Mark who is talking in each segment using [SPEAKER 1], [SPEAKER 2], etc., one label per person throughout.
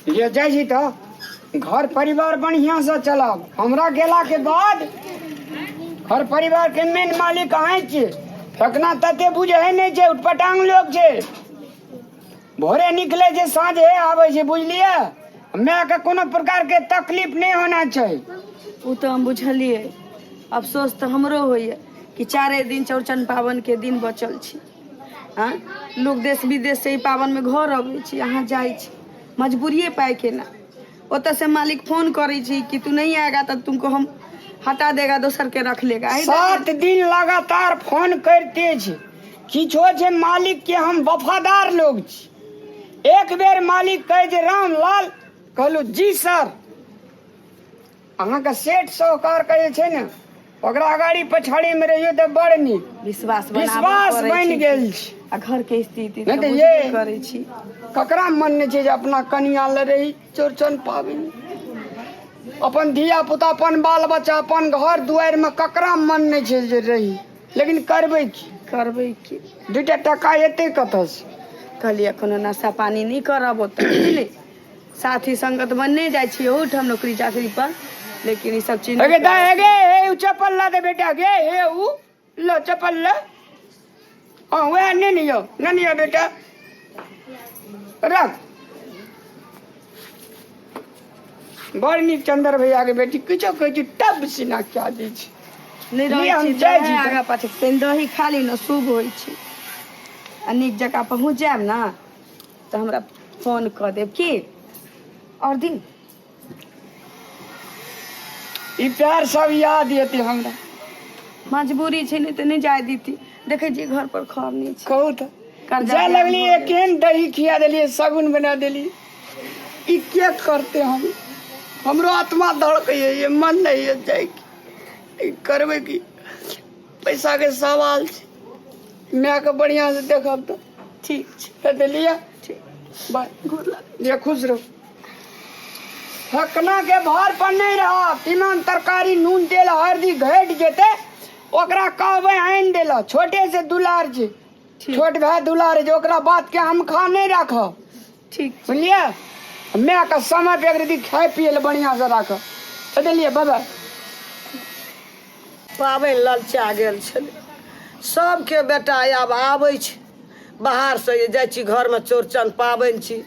[SPEAKER 1] ये जाइ छी तऽ घर परिवार बढ़िया से चलाब। हमरा गेला के बाद घर परिवार के मेन मालिक अहाँ छी। फेकना तते बुझे नहि छै, उटपटांग लोक छै। भोरे निकले छै, साँझे आबै छै, बुझलियै? माय के कोनो प्रकार के तकलीफ नहि होना छै।
[SPEAKER 2] ओ तऽ हम बुझलियै। अफसोस तऽ हमरो होइए कि चारे दिन चौरचन पाबनिके दिन बचल छै। आँय, लोक देश विदेशसँ ई पाबनिमे घर अबै छै, अहाँ जाइ छी मजबूरिए पाइके ने। ओतऽसँ मालिक फोन करै छै कि तू नहीं आएगा तऽ तुमको हम हटा देगा, दोसर के रख लेगा। एहि
[SPEAKER 1] 7 दिन लगातार फोन करिते छै। किछो छै मालिक के हम वफादार लोग छी। एक बेर मालिक कहै छै रामलाल, कहलहुँ जी सर। अहाँके सेठ साहूकार के जे छै ने, ओकरा अगाड़ी पछाड़ी में रहियो तऽ बड़ नीक।
[SPEAKER 2] विश्वास बनाबऽ
[SPEAKER 1] विश्वास
[SPEAKER 2] पड़ै
[SPEAKER 1] बनि
[SPEAKER 2] छै।
[SPEAKER 1] गेल छै।
[SPEAKER 2] आ घर के स्थिति
[SPEAKER 1] नहि
[SPEAKER 2] तऽ
[SPEAKER 1] तऽ
[SPEAKER 2] बुझबे
[SPEAKER 1] ये
[SPEAKER 2] करै छी।
[SPEAKER 1] ककरा मन नहि छै जे अपना कनिया लए रही चौरचन पाबनि, अपन धिया पुता, अपन बाल बच्चा, अपन घर दुआरिमे ककरा मन नहि छै जे रही, लेकिन करबै की?
[SPEAKER 2] करबै की?
[SPEAKER 1] 2टा टका एतै कतऽसँ?
[SPEAKER 2] कहलियै कोनो नशा पानी नहि करब ओतऽ, बुझली? साथी संगत बनने जाइ छी ओहूठाम नौकरी चाकरी पर, लेकिन ई सब चीज
[SPEAKER 1] हे दा, हे गे, हे उ चप्पल ला दे बेटा गे, हे उ लो चप्पल लो। हाँ वह नहीं नहीं हो, नहीं नहीं हो बेटा, रख। बड़ नीक चंदर भैया के बेटी किछो कहै छी तब सीना क्या दै छै।
[SPEAKER 2] नहि रहै
[SPEAKER 1] लिअ, हम
[SPEAKER 2] छी
[SPEAKER 1] जाइ छी।
[SPEAKER 2] आगाँ पाछाँ तनि दही खा ली ने, शुभ होइ छै। आ नीक जकाँ पहुँच जायब ने तऽ हमरा फोन कऽ देब की आओर दिन।
[SPEAKER 1] ई प्यार सब याद एतै हमरा।
[SPEAKER 2] मजबूरी छै, नहि तऽ नहि जाय देती। देखै छियै घर पर खर नहि छै।
[SPEAKER 1] कहू तऽ
[SPEAKER 2] कर्जा
[SPEAKER 1] जाय
[SPEAKER 2] दिया
[SPEAKER 1] लगलियै,
[SPEAKER 2] भऽ गेल।
[SPEAKER 1] केहन दही खिया देलियै, शगुन बना देलियै। ई के करते? हम हमरो आत्मा धड़कैए, ये मन नहीं है जायके। ई करबै की, पैसा के सवाल छै। माय के बढ़िया से देखब तऽ
[SPEAKER 2] ठीक छै।
[SPEAKER 1] तऽ लिअ।
[SPEAKER 2] ठीक।
[SPEAKER 1] बाय।
[SPEAKER 2] गोर लागै।
[SPEAKER 1] जे खुश रहू। फकना के भार पर नहीं रह, तीमन तरकारी नून तेल हरदी घटि जेतै ओकरा कहबै आनि देला। छोटे से दुलार छै, छोट भाय दुलार छै, ओकरा बात के हम खा नहीं राखब।
[SPEAKER 2] ठीक।
[SPEAKER 1] बुझलियै? माय के समय पे यदि खाय पिए लए बढ़िया से राखब। समझलियै बाबा?
[SPEAKER 3] पाबनि ललचा गेल छलै। सबके बेटा आब आबै छै बाहरसँ। जे जाइ छी घरमे, चौरचन पाबनि छी,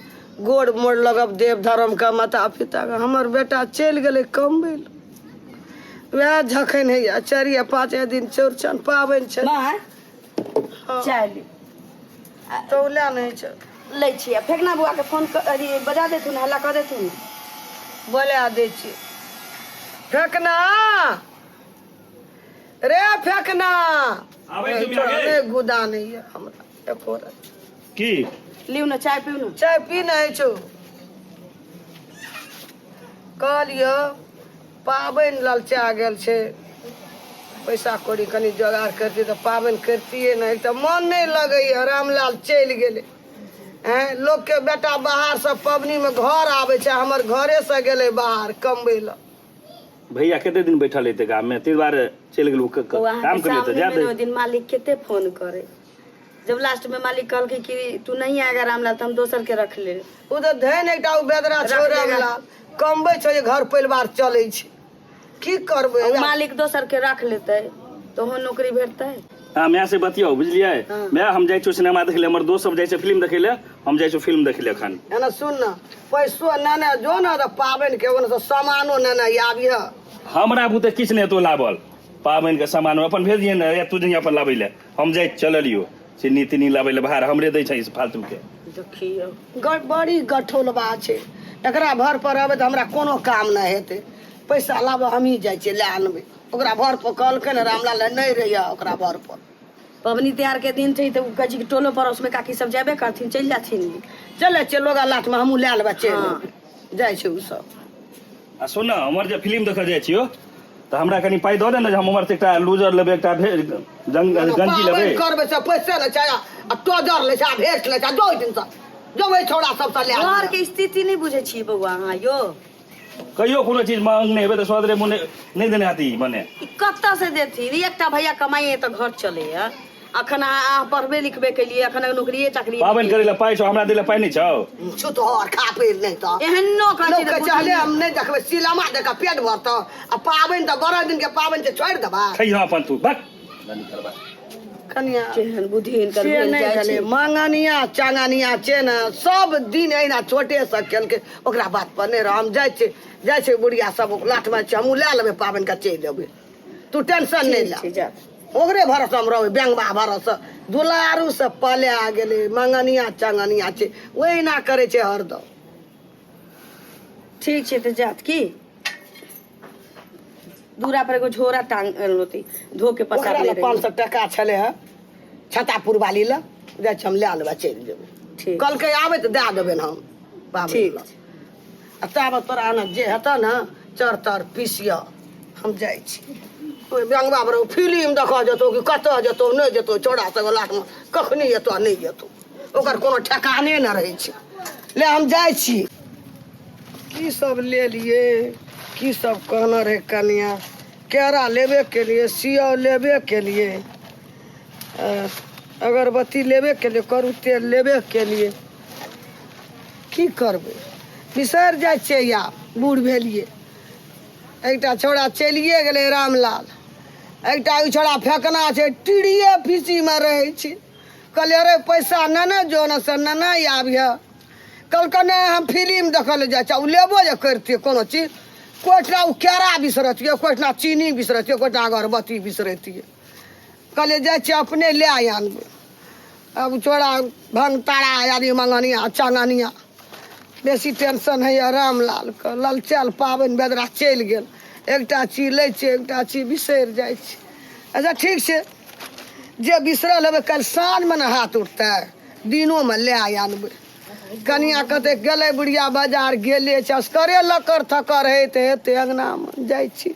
[SPEAKER 3] गोड़ मोड़ लगब देव धर्मके, माता पिताके। हमर बेटा चलि गेलै कमबै लए। वएह जखन होइए चारिए पाँचे दिन चौरचन पाबनि छै।
[SPEAKER 2] माँ, चाय ली।
[SPEAKER 3] तौला नहि छै।
[SPEAKER 2] लै छी। आ फेकना बौआके फोन अथी बजा देथुन, हल्ला कऽ देथुन।
[SPEAKER 3] बोला दै छी। फेकना रे, फेकना।
[SPEAKER 4] आबै छी मिया गे।
[SPEAKER 3] नहि गुदा नहि यऽ हमरा एको रत्ती।
[SPEAKER 4] की?
[SPEAKER 2] लिउ ने, चाय पीउ ने।
[SPEAKER 3] चाय पी नहि छौ। कहलियौ पाबनि ललचा गेल छै, पैसा कौड़ी कनि जोगाड़ करतियै तऽ पाबनि करतियै ने। एक तऽ मन नहि लगैए, रामलाल चलि गेलै। आँय, लोकके बेटा बाहरसँ पबनीमे घर आबै छै, हमर घरेसँ गेलै बाहर कमबै लए।
[SPEAKER 4] भैया कते दिन बैठल हेतै गाममे, ताहि दुआरे चलि गेलहुँ
[SPEAKER 2] ओ
[SPEAKER 4] काम
[SPEAKER 2] अहाँके
[SPEAKER 4] करियै तऽ जा
[SPEAKER 2] सामने
[SPEAKER 4] दे।
[SPEAKER 2] ओहि दिन मालिक कते फोन करे, जब लास्ट में मालिक कहलकै कि तू नहीं आएगा रामलाल तो हम दोसर के रख ले।
[SPEAKER 3] ओ तऽ धनि एकटा ओ बेदरा
[SPEAKER 2] रख
[SPEAKER 3] छौ।
[SPEAKER 2] लेगा।
[SPEAKER 3] रामलाल कमबै छै जे घर परिवार चलै छै। की करबै?
[SPEAKER 2] ओ मालिक दोसर के रख लेतै तो ओहो नौकरी भेटतै।
[SPEAKER 4] हँ, माय से बतियाउ, बुझलियै?
[SPEAKER 3] हँ।
[SPEAKER 4] माय, हम जाइ छियौ सिनेमा देखै लए। हमर दोस्त सब जाइ छै फिल्म देखै लए, हम जाइ छियौ फिल्म देखै लए एखन।
[SPEAKER 3] एना सुन ने, पैसो नेने जो ने तऽ पाबनि के ओने सामानो नेने आबिह।
[SPEAKER 4] हमरा बुते किछु नहि हेतौ लाबल पाबनि के सामान। अपन भेजिए ने या तू जहिया अपन लाबै लए। हम जाइ चललियो चिन्नी तिन्नी लाबै लए, भार हमरे दै छै फालतू के।
[SPEAKER 3] देखियौ, बड़ी गठोलबा छै। एकरा भर पर रहबै तऽ हमरा कोनो काम नहि हेतै। पैसा लाबऽ हमही जाइ छियै, लए आनबै। ओकरा भर पर कहलकै ने रामलाल नहि रहैया ओकरा भर पर।
[SPEAKER 2] पबनी तिहार के दिन छै तऽ ओ कहै छै कि टोलो पड़ोस में काकी सब जेबे करथिन, चलि जाथिन।
[SPEAKER 3] चलै छियै, लोग लाटमे हमहूँ लए लेबै, चलि
[SPEAKER 2] हँ।
[SPEAKER 3] एबै। जाइ छै ओ सब।
[SPEAKER 4] आ सुन ने, हमर जे फिल्म देखऽ जाइ छियौ तऽ हमरा कनि पाइ दऽ दे ने, जे हम उम्हर से एकटा लूजर लेबै, एकटा गंजी लेबै।
[SPEAKER 3] पाबनि करबै से पैसे लै छै आ टोजर लै छै आ भेट लै छै। जो ओहि दिनसँ जो ओहि छौड़ा सबसँ लए
[SPEAKER 2] घर के स्थिति नहि बुझै छियै बौआ अहाँ यौ।
[SPEAKER 4] कहियो कोनो चीज मांग नहि हेबै तऽ सदरे मुँह नहि देने हेती मने।
[SPEAKER 2] ई कतऽ से देथिन? ई एकटा भैया कमाइए तऽ घर चलैया। अखन अहाँ पढ़बे लिखबे केलिए, अखन नौकरिए चाकरी।
[SPEAKER 4] पाबनि करै लए पाइ छौ, हमरा दै लए पाइ नहि छौ?
[SPEAKER 3] छुतहर खा पी नहि तऽ
[SPEAKER 2] एहनो कहै
[SPEAKER 3] लोक
[SPEAKER 2] छै
[SPEAKER 3] कहै
[SPEAKER 2] तऽ
[SPEAKER 3] छै हले हम नहि देखबै, सिलामा देख कऽ पेट भरतौ, आ पाबनि तऽ बड़ा दिन के पाबनि छै, छोड़ि देबा।
[SPEAKER 4] खैहऽ अपन तू, बक बन्द करबा।
[SPEAKER 3] कनिया
[SPEAKER 2] केहन बुद्धि हिनकर
[SPEAKER 3] से
[SPEAKER 2] भेल
[SPEAKER 3] नहि
[SPEAKER 2] जाइ
[SPEAKER 3] भेलै
[SPEAKER 2] छै।
[SPEAKER 3] मंगनिया चांगनिया छै ने, सब दिन एहिना छोटे से केलकै, ओकरा बात पर नहि रह। हम जाइ छै, जाइ छै बुढ़िया सब लाठ मारै छै, हमहूँ लए लेबै पाबनि के, चलि अयबै, तू टेंशन नहि ले।
[SPEAKER 2] ठीक छै, जा।
[SPEAKER 3] ओकरे भरोसा हम रहबै, बेंगबा भरोसा दुलारू से पले आ गेलै। मंगनिया चांगनिया छै, ओहिना करै छै हरदम।
[SPEAKER 2] ठीक छै तऽ जात की दूरा पर एगो झोरा टांग होती, धो के
[SPEAKER 3] ओकरा
[SPEAKER 2] पसारने
[SPEAKER 3] लग 500
[SPEAKER 2] रहियै।
[SPEAKER 3] टका छलै हँ छतापुर वाली लग, जाइ छी हम लए लेबै, चलि जेबै।
[SPEAKER 2] ठीक।
[SPEAKER 3] कहलकै आबै तऽ दए देबै हम पाबनि
[SPEAKER 2] ठीक
[SPEAKER 3] लग। आ ताबत तोरा ने जे हेतऽ ने चर तर पीसियऽ, हम जाइ छी। ओहि बेंगबा पर फिल्म देखऽ जेतौ कि कतऽ जेतौ, नहि जेतौ, चौड़ा सए लाखमे कखनी एतौ आ नहि एतौ, ओकर कोनो ठेकाने नहि रहै छै। ले हम जाइ छी। की सब लेलिए, की सब कहने रहै कनिया? केरा लेबे केलिए, सियाव लेबे केलिए, अगरबत्ती लेबे केलिए, करू तेल लेबे केलिए। की करबै, बिसरि जाइ छियै आब, बूढ़ भेलिए। एकटा छौड़ा चलिए गेलै रामलाल, एकटा ओ छौड़ा फेकना छै, टीड़िए फीसीमे रहै छै। कहलियै अरे पैसा नेने जो ने, से नेने आबिह। कहलकै नहि, हम फिल्म देखऽ लए जाइ छी। ओ लेबो जे करितियै कोनो चीज, कोइठिना ओ केरा बिसरतियै, कोइठिना चीनी बिसरतियै, कोइठिना अगरबत्ती बिसरतियै। कहलियै जाइ छियै, अपने लए आनबै। आब चोरा भंगतारा आदि मंगनिया चंगनिया बेसी टेंशन होइए रामलालके। ललचायल पाबनि बेदरा चलि गेल, एकटा चीज लै छियै, एकटा चीज बिसरि जाइ छै। अच्छा ठीक छै, जे बिसरल हेबै काल्हि साँझमे ने हाथ उठतै, दिनोमे लए आनबै। कनिया कते गेलै बुढ़िया बाजार गेले छै, असकरे लकर थकर होइत हेतै अङ्गनामे। जाइ छी,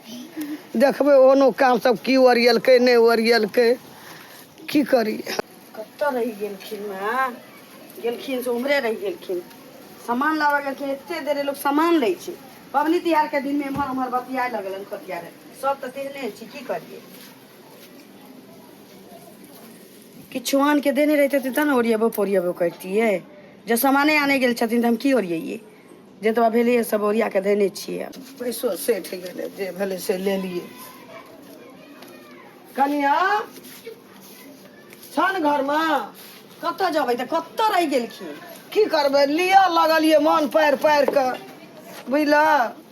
[SPEAKER 3] देखबै ओनो काम सब की ओरियलकै नहि ओरियलकै, की करी।
[SPEAKER 2] कतऽ रहि गेलखिन माँ? गेलखिन से उम्हरे रहि गेलखिन, सामान लाबऽ गेलखिन। एते देरे लोक सामान लै छै पबनी तिहारके दिनमे? एम्हर ओम्हर बतियाए लगलन खोतियारे सब तऽ तेहने छै, की करियै? किछु आन के देने रहिते तब ने ओरियेबो पोरियेबो करितियै। जब सामाने आने गेल छथिन तऽ हम की ओरियैयै? जतबा भेलैए सब ओरिया के देने छियै।
[SPEAKER 3] पैसो सठि गेलै, जे भेलै से लेलियै। कनिया छन घरमे?
[SPEAKER 2] कतऽ जेबै तऽ कतऽ रहि गेलखिन?
[SPEAKER 3] की करबै, लिअ लगलियै मन पारि पारि कऽ, बुझलऽ?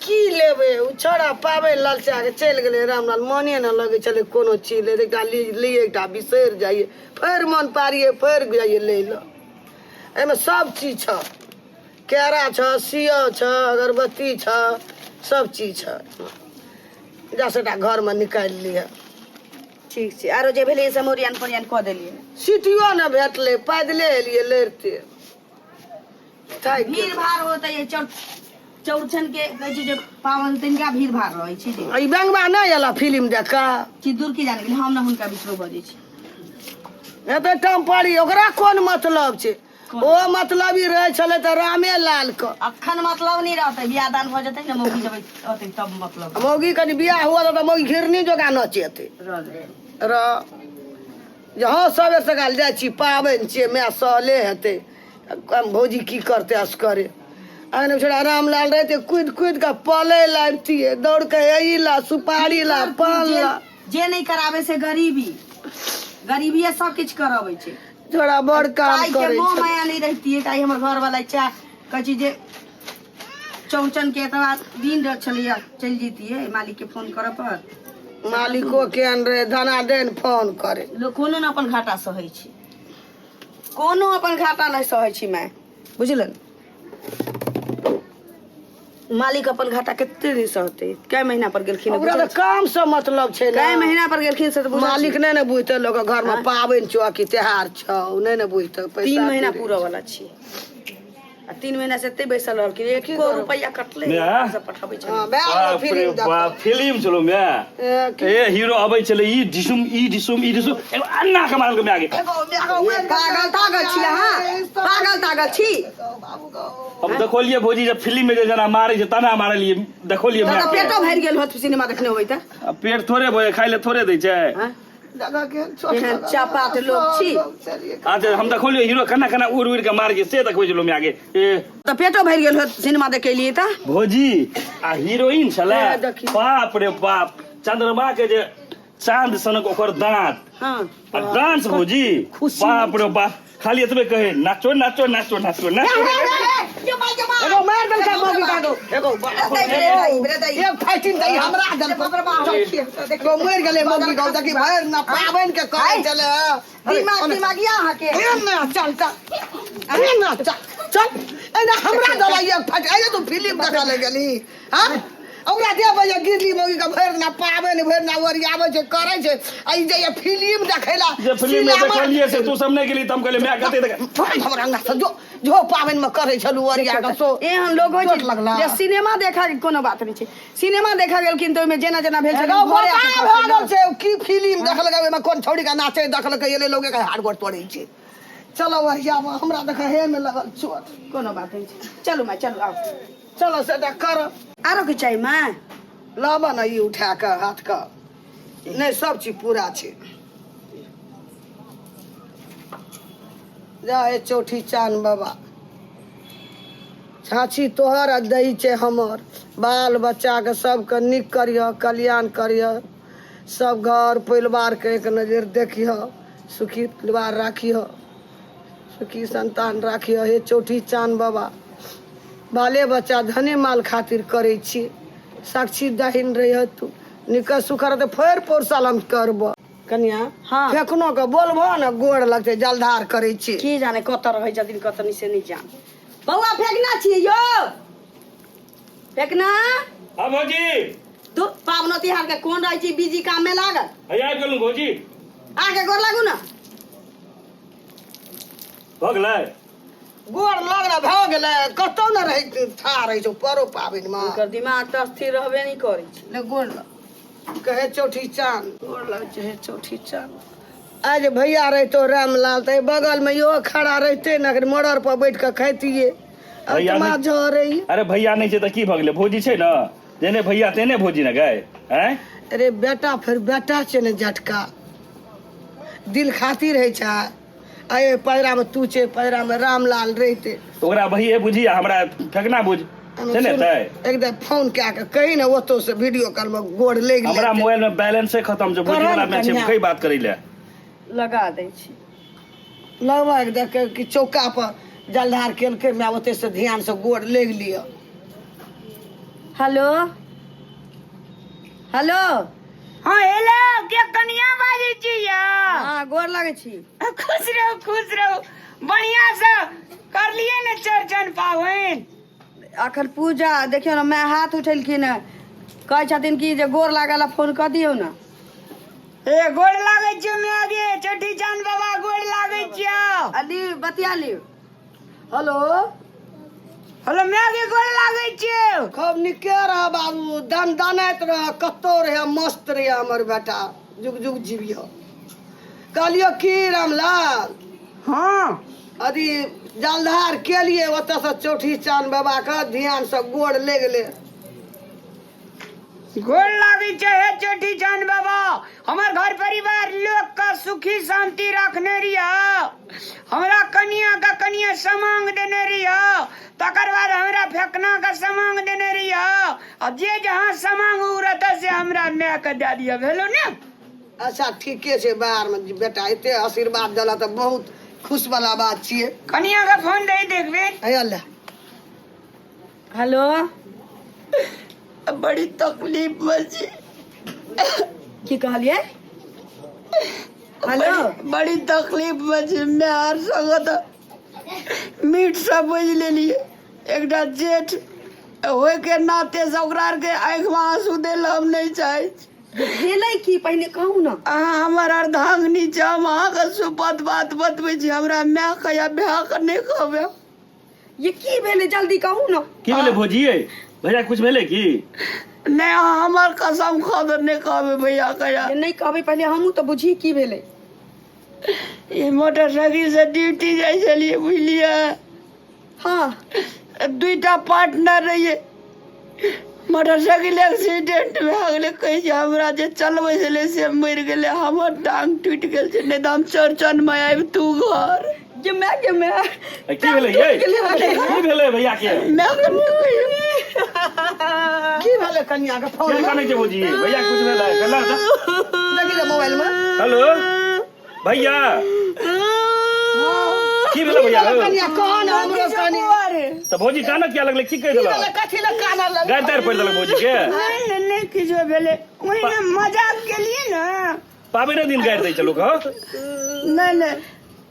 [SPEAKER 3] की लेबै, ओ छौड़ा पाबनि ललचा कऽ चलि गेलै रामलाल। मने नहि लगै छलै कोनो चीज लै, एकटा लियै, एकटा बिसरि जाइए, फेर मन पारियै, फेर जाइए लै लए। एहिमे सब चीज छऽ, केरा छऽ, सियौ छऽ, अगरबत्ती छऽ, सब चीज छऽ। जा सबटा घरमे निकालि लिहऽ।
[SPEAKER 2] ठीक छै, आरो जे भेलै से हम ओरियान पोरियान कऽ देलियै।
[SPEAKER 3] सीटियो नहि भेटलै, पैदले एलियै लड़िते, थाकि
[SPEAKER 2] भीड़
[SPEAKER 3] गेलियै।
[SPEAKER 2] भाड़ होतै चौर चौरचन के कहै छै जे पाबनि, तिनका भीड़ भाड़ रहै छै जे।
[SPEAKER 3] ई बेंगबा नहि एला फिल्म देख कऽ?
[SPEAKER 2] कि दूर की जाने गेलै, हम ने हुनका बीचमे बजै छी।
[SPEAKER 3] एते टाइम पड़ी, ओकरा कोन मतलब छै? ओ मतलबी रहै छलै तऽ रामे लाल के।
[SPEAKER 2] अखन मतलब नहि रहतै, बियाह दान भऽ जेतै ने, मौगी जब अतै तब मतलब।
[SPEAKER 3] मौगी कनि बियाह हुआ तऽ मौगी घिरनी जोगा नचेतै।
[SPEAKER 2] रहतै।
[SPEAKER 3] रह जे हँ, सबेर सकाल जाइ छी, पाबनि छियै, माय सहले हेतै, हम भौजी की करतै असकरे? अखन छोड़ा रामलाल रहते, कूदि कूदि कऽ पलै लाबितियै, दौड़ कऽ एहि ला, सुपारी ला, पान
[SPEAKER 2] जे
[SPEAKER 3] ला।
[SPEAKER 2] जे नहि कराबै से गरीबी, गरीबीए सब किछु करबै छै।
[SPEAKER 3] छोड़ा बड़ काम
[SPEAKER 2] पाइ के
[SPEAKER 3] करै
[SPEAKER 2] मोह
[SPEAKER 3] छै।
[SPEAKER 2] माया नहि रहितियै तऽ आइ हमर घर वाला चाह कहै छै जे चौरचन के एतबा दिन रह छलैया, चलि जैतियै मालिक के फोन करऽ पर।
[SPEAKER 3] मालिको केहन रहे, धनादन फोन करे।
[SPEAKER 2] लोक कोनो ने अपन घाटा सहै छै, कोनो अपन घाटा नहि सहै छै माय, बुझलन? मालिक अपन घाटा कते दिन सहतै? कै महीना पर गेलखिन?
[SPEAKER 3] ओकरा तऽ काम से मतलब छै ने।
[SPEAKER 2] कै महीना पर गेलखिन से तऽ बुझल
[SPEAKER 3] मालिक
[SPEAKER 2] छै।
[SPEAKER 3] नहि ने बुझतै लोक घर में पाबनि छौ कि त्योहार छौ, नहि ने बुझतै। पैसा
[SPEAKER 2] 3 महीना
[SPEAKER 3] पूरे।
[SPEAKER 2] पूरा वाला छी आ 3 महीना से एते बैसल रहलखिन, एको रुपैआ कटलै?
[SPEAKER 4] माय।
[SPEAKER 2] सब पठाबै छलै।
[SPEAKER 3] हँ, भए गेलै
[SPEAKER 4] बाप रे
[SPEAKER 3] फिल्म देखऽ।
[SPEAKER 4] बाप, फिल्म चलो माय।
[SPEAKER 3] ए,
[SPEAKER 4] ए हीरो अबै छलै, ई ढिसुम ई ढिसुम ई ढिसुम, एगो अन्ना के मारलकै माय के।
[SPEAKER 2] पागल तागल छी अहाँ? पागल तागल छी?
[SPEAKER 4] हम देखलियै भौजी, जे फिल्म में जे जेना मारै छै तना मारलियै, देखलियै
[SPEAKER 2] तऽ
[SPEAKER 4] माय के।
[SPEAKER 2] पेटो भरि गेल होत सिनेमा देखने होबै तऽ।
[SPEAKER 4] आ पेट थोड़े भोजे, खाइ लए थोड़े दै छै।
[SPEAKER 2] हँ?
[SPEAKER 3] देखा केहन छोट
[SPEAKER 2] एहन
[SPEAKER 3] लगल।
[SPEAKER 2] चपाट लोक छी।
[SPEAKER 3] सब लोक छलियै।
[SPEAKER 4] अच्छा हम देखलियो हीरो केना केना उड़ि उड़ि के मार के से देखबै छलहुँ आगे ए
[SPEAKER 2] तऽ पेटो भरि गेल होत सिनेमा देखे लिए तऽ
[SPEAKER 4] भौजी आ हीरोइन छलै
[SPEAKER 3] हे, देखी।
[SPEAKER 4] बाप रे बाप चंद्रमा के जे चांद सनक ओकर दांत
[SPEAKER 2] हाँ
[SPEAKER 4] आ डांस भौजी
[SPEAKER 3] खुशी
[SPEAKER 4] बाप रे बाप खाली एतबे कहे नाचो नाचो नाचो नाचो नाचो
[SPEAKER 3] एगो मार देलकै मौगी कागो एगो एक फाइटिंग दई हमरा देलको एगो मरि गेलै मौगी गाँव देखी भरि ना पाबनि के करै छलै
[SPEAKER 2] दिमाग दिमाग या अहाँके
[SPEAKER 3] ए ना चल चल ए ना चल चल ए ना हमरा दला एक फाइट ए तू फिल्म देखा ले गेली हां ओकरा देबै जे गिरली मौगी के भरि ना पाबनि भरि ना ओरियाबै छै करै छै आ ई जे फिल्म देखैला
[SPEAKER 4] जे फिल्म में देखलिए से तू सब नहीं गेली त हम कहलिए मैं कते देख
[SPEAKER 3] हमरा अंगना से जो जो पाबनि में करै छलु ओरिया के सो
[SPEAKER 2] एहन लोग होइ
[SPEAKER 3] चोट
[SPEAKER 2] छै
[SPEAKER 3] लगला।
[SPEAKER 2] जे सिनेमा देखा के कोनो बात नहि छै सिनेमा देखा गेलखिन तऽ ओहिमे जेना जेना भेल छलै
[SPEAKER 3] एगो
[SPEAKER 2] घरे आके
[SPEAKER 3] बोका भऽ गेल छै की फिल्म देखलकै ओहिमे कोन छौड़ी के नाचै देखलकै एलै लोगे के हाड़ गोड़ तोड़ै छै चलो ओरिया हमरा देख हे में लगल चोट
[SPEAKER 2] कोनो बात नहि छै चलू माय चलू आउ
[SPEAKER 3] चलो से कर
[SPEAKER 2] आरो की चाही माय
[SPEAKER 3] लाबऽ ने ई उठा कऽ हाथ कऽ नहि सब चीज पूरा छै जा हे चौठी चान बाबा छाछी तोहर आ दही छै हमर बाल बच्चाके सबके नीक करिह कल्याण करिह सब घर परिवारके एक नजर देखिह सुखी परिवार राखिह सुखी संतान राखिह हे चौठी चान बाबा बाले बच्चा धने माल खातिर करै छी साक्षी दहिन रहिह तू निक सुख रहतै फेर पौर साल हम करब कनिया
[SPEAKER 2] हाँ।
[SPEAKER 3] फेकनो के बोलबो ने गोड़ लगतै जलधार करै छी
[SPEAKER 2] की जाने कतऽ रहै छथिन कतऽ नहि से नहि जान बौआ फेकना छियै यौ फेकना
[SPEAKER 4] हां भौजी
[SPEAKER 2] तू पाबनो तिहार के कोन रहै छी बिजी काम में लागल
[SPEAKER 4] हैया आबि गेलहुँ भौजी
[SPEAKER 2] आके गोर लागू ना
[SPEAKER 4] भऽ गेलै
[SPEAKER 3] गोड़ लगना भऽ गेलै कतौ ने रहै था रहै छौ परो पाबनिमे
[SPEAKER 2] ओकर दिमाग तऽ स्थिर रहबे नहि करै छै
[SPEAKER 3] ले गोड़ लग कहे चौठी चान गोड़ लग छै हे चौठी चान आइ जे भैया रहितो रामलाल तऽ एहि बगलमे इहो खड़ा रहिते ने अगर मड़र पर बैठ कऽ खैतियै
[SPEAKER 4] भैया
[SPEAKER 3] आत्मा
[SPEAKER 4] नहि-
[SPEAKER 3] झरै
[SPEAKER 4] अरे भैया नहि छै तऽ की भऽ गेलै भौजी छै ने जेने भैया तेने भौजी ने गए आँय
[SPEAKER 3] अरे बेटा फेर बेटा छै ने झटका दिल खातिर होइ छै अरे पैरामे तू छै पैरामे रामलाल रहिते
[SPEAKER 4] तऽ ओकरा भैये बुझी आ हमरा फेकना बुझ छै ने तै
[SPEAKER 3] एकदम फोन कए कऽ कही ने ओतौ से वीडियो कॉल मे गोड़ लागि
[SPEAKER 4] हमरा
[SPEAKER 3] लेतै।
[SPEAKER 4] मोबाइल में बैलेंसे खत्म छै भौजी
[SPEAKER 3] करऽ
[SPEAKER 4] वाला
[SPEAKER 3] ने
[SPEAKER 4] में छै
[SPEAKER 3] कनिया।
[SPEAKER 4] कई बात करै ले
[SPEAKER 2] लगा दै छी
[SPEAKER 3] लगबा के देख के कि चौका पर जलधार केलकै माय ओते से ध्यान से गोड़ लागि लिअ
[SPEAKER 2] हेलो हेलो
[SPEAKER 1] हाँ हेलो के कनिया बाजै छी यौ
[SPEAKER 2] हाँ गोर लागै छी
[SPEAKER 1] खुश रहू खुश रहू बढ़िया से करलिए ने चौरचन पाबनि
[SPEAKER 2] अखन पूजा देखियौ ने माय हाथ उठेलखिन हँ कहै छथिन कि जे गोर लागल फोन कऽ दियौ ने
[SPEAKER 1] ए गोर लागै छियौ माय गे चौठी चाँद बाबा गोर लागै छियौ
[SPEAKER 2] आ लिउ बतिया लिउ
[SPEAKER 3] हेलो
[SPEAKER 1] हेलो माय गे गोर लागै छियौ
[SPEAKER 3] खूब निके रह बाबू दन दनाइत रह कतौ रह मस्त रह हमर बेटा जुग जुग जीविय कहलियो की रामलाल
[SPEAKER 1] हाँ
[SPEAKER 3] अथी जलधार केलिए ओतऽ से चौठी चान बाबा के ध्यान से गोड़ ले गेलै
[SPEAKER 1] गोर लागै छै हे चौठी चान बाबा हमर घर परिवार लोक के सुखी शांति रखने रहिया हमरा कनिया के कनिया समांग देने रहिया तकर बाद हमरा फेकना के समांग देने रहिया आ जे जहाँ समांग उ रहता से हमरा माय के दए दिअ भेलो ने
[SPEAKER 3] अच्छा ठीके छै बाहरमे बेटा एते आशीर्वाद देला तऽ बहुत खुश वाला बात छियै
[SPEAKER 1] कनिया के फोन दे देखबे
[SPEAKER 3] हैया ले
[SPEAKER 2] हेलो
[SPEAKER 1] बड़ी तकलीफ में छी
[SPEAKER 2] की कहलियै हेलो
[SPEAKER 1] बड़ी तकलीफ में छी मैं हर संगत मीट सब बुझि लेलिए एकटा जेठ होय के नाते से ओकरा आर के आँखि में आंसू दै लए हम नहीं चाहै छी
[SPEAKER 2] भेलै की पहिने कहू ने
[SPEAKER 1] अहाँ हमर अर्धांगिनी छी हम अहाँके सुपत बात बतबै छी हमरा माय के या भाय के नहि कहबै
[SPEAKER 2] ये की भेलै जल्दी कहू ने
[SPEAKER 4] की भेलै भौजी यै भैया कुछ भेलै की
[SPEAKER 1] नहि अहाँ हमर कसम खा दो नहि कहबै भैया के या
[SPEAKER 2] ये नहि कहबै पहिले हमहूँ तऽ बुझी की भेलै
[SPEAKER 1] ई मोटरसाइकिल से ड्यूटी जाइ छलियै बुझलियै
[SPEAKER 2] हाँ
[SPEAKER 1] दुईटा पार्टनर रहियै
[SPEAKER 2] मोटरसाइकिल एक्सीडेंट भए गेलै। कहै छै हमरा जे चलबै छलै से मरि गेलै, हमर टांग टूटि गेल छै, नहि तऽ हम चौरचनमे आबितू घर। गे माय, गे माय।
[SPEAKER 4] की भेलै यै? की भेलै भैया के?
[SPEAKER 2] माय के नहि कहियौ।
[SPEAKER 3] की भेलै कनिया के फोन
[SPEAKER 4] के
[SPEAKER 3] में?
[SPEAKER 4] कानै छै भौजी? भैया के कुछ भेलै? कल्ला तऽ।
[SPEAKER 3] देखी रे मोबाइल में।
[SPEAKER 4] हेलो भैया, की भेलै भैया?
[SPEAKER 3] कनिया कह ने हमरो कनि।
[SPEAKER 4] तऽ भौजी कानऽ किया लगलै? की कहि
[SPEAKER 3] की भेलै?
[SPEAKER 4] देलक?
[SPEAKER 3] कथी लए कानऽ लगलै?
[SPEAKER 4] गारि तारि पड़ि देलक भौजी के?
[SPEAKER 1] नहि नहि नहि, किछो भेलै, ओहिना मजाक केलियै ने।
[SPEAKER 4] पाबनि दिन गारि दै छै लोक? हँ।
[SPEAKER 1] नहि नहि।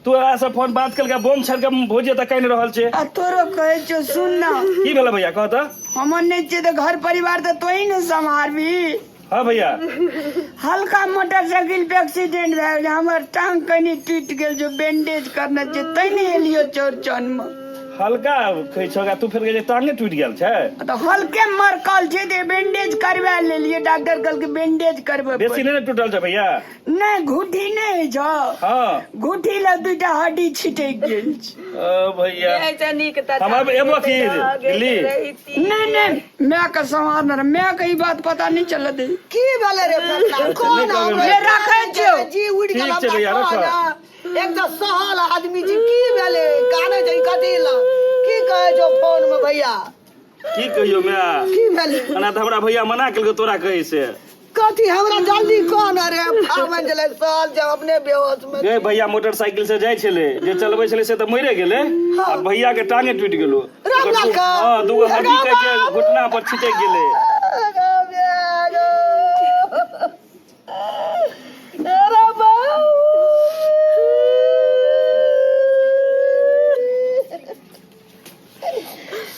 [SPEAKER 4] तू ओकरा से फोन बात केलकै, बोम छाड़ि के भौजी एतऽ कानि रहल छै।
[SPEAKER 1] आ तोरो कहै छौ, सुन ने।
[SPEAKER 4] की भेलै भैया, कह तऽ।
[SPEAKER 1] हमर नहि छियै तऽ घर परिवार तऽ तोही ने सम्हारबी।
[SPEAKER 4] हँ भैया।
[SPEAKER 1] हल्का मोटरसाइकिल पे एक्सीडेंट भए गेलै, हमर टांग कनि टूटि गेल छै, बैंडेज करने छै, तैं नहि एलियो चौरचन मे।
[SPEAKER 4] हल्का कहै छौ, तू फेर कहै छै टांगे टूटि गेल छै।
[SPEAKER 1] तऽ हल्के मरकल छै तऽ बैंडेज करवा लेलियै, डॉक्टर कहलकै बैंडेज करबै।
[SPEAKER 4] बेसी नहि ने टूटल छै भैया?
[SPEAKER 1] नहि, घुटी नहि छौ।
[SPEAKER 4] हँ।
[SPEAKER 1] घुटी लग दूटा हड्डी छिटकि गेल छै।
[SPEAKER 4] ओ भैया।
[SPEAKER 2] ऐसे नीक तऽ
[SPEAKER 4] हम आब एबो की दिल्ली?
[SPEAKER 1] नहि नहि, माय के समान रहे, माय के ई बात पता नहीं चलत दे।
[SPEAKER 3] की भेलै रे फकना? कोन
[SPEAKER 4] नहि कहबै।
[SPEAKER 3] हमरो
[SPEAKER 1] ले राखै छियौ।
[SPEAKER 3] जी उड़ि गेल।
[SPEAKER 4] ठीक छै
[SPEAKER 3] हमरा
[SPEAKER 4] भैया,
[SPEAKER 3] कह
[SPEAKER 4] रखऽ।
[SPEAKER 3] ने। एक तऽ सहल आदमी छी, की भेलै? कानै छै कथी लए? की कहै छौ फोन में भैया?
[SPEAKER 4] की कहियो माय।
[SPEAKER 3] की भेलै?
[SPEAKER 4] एना तऽ हमरा भैया मना केलकै तोरा कहै से।
[SPEAKER 3] कथी? हमरा जल्दी कह ने रे, पाबनि छलै, सहल छै, अपने बेहोश में।
[SPEAKER 4] गे भैया, मोटरसाइकिल से जाइ छलै, जे चलबै छलै से तऽ मरे गेलै आ भैया के टांगे टूटि गेलो।
[SPEAKER 3] रामलाल के?
[SPEAKER 4] हँ, दूगो हड्डी कहि के घुटना पर छिटकि गेलै।
[SPEAKER 3] अरे बाबू।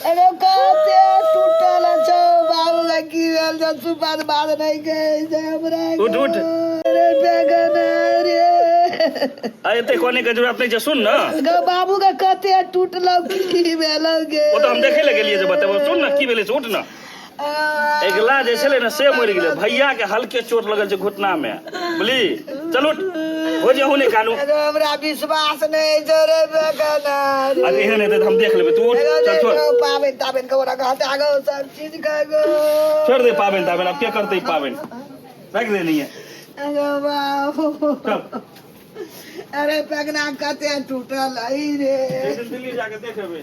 [SPEAKER 3] अरे कते टूटल छौ बाबू के, की भेल छौ? सुपर बात नहि कहै छै हमरा।
[SPEAKER 4] उठ, उठ।
[SPEAKER 3] अरे बेगन रे।
[SPEAKER 4] आ एते कोने के जरूरत नहि छै, सुन ने।
[SPEAKER 3] गो बाबू के कते टूटलौ, की भेलौ गे?
[SPEAKER 4] ओ तऽ हम देखे लए गेलियै जे बतेबो। सुन ने की भेलै से, उठ ने। अगिला जे छलै ने से मरि गेलै, भैया के हल्के चोट लगल छै घुटना मे, बुझली? चलू हो जे, नहि कानू।
[SPEAKER 3] अरे हमरा विश्वास नहि छै रे बेगन।
[SPEAKER 4] अरे एहन हेतै तऽ हम देख लेबै, तू उठ, चल छोड़।
[SPEAKER 3] पाबनि ताबनि के ओकरा कहते आगो सब चीज के गो।
[SPEAKER 4] छोड़ दे पाबनि ताबनि, आब के करतै ई पाबनि? राखि दे नहीं है।
[SPEAKER 3] अरे बाबू।
[SPEAKER 4] चल।
[SPEAKER 3] अरे पगना कते टूटल अइ रे।
[SPEAKER 4] दिल्ली जाके देख लेबै।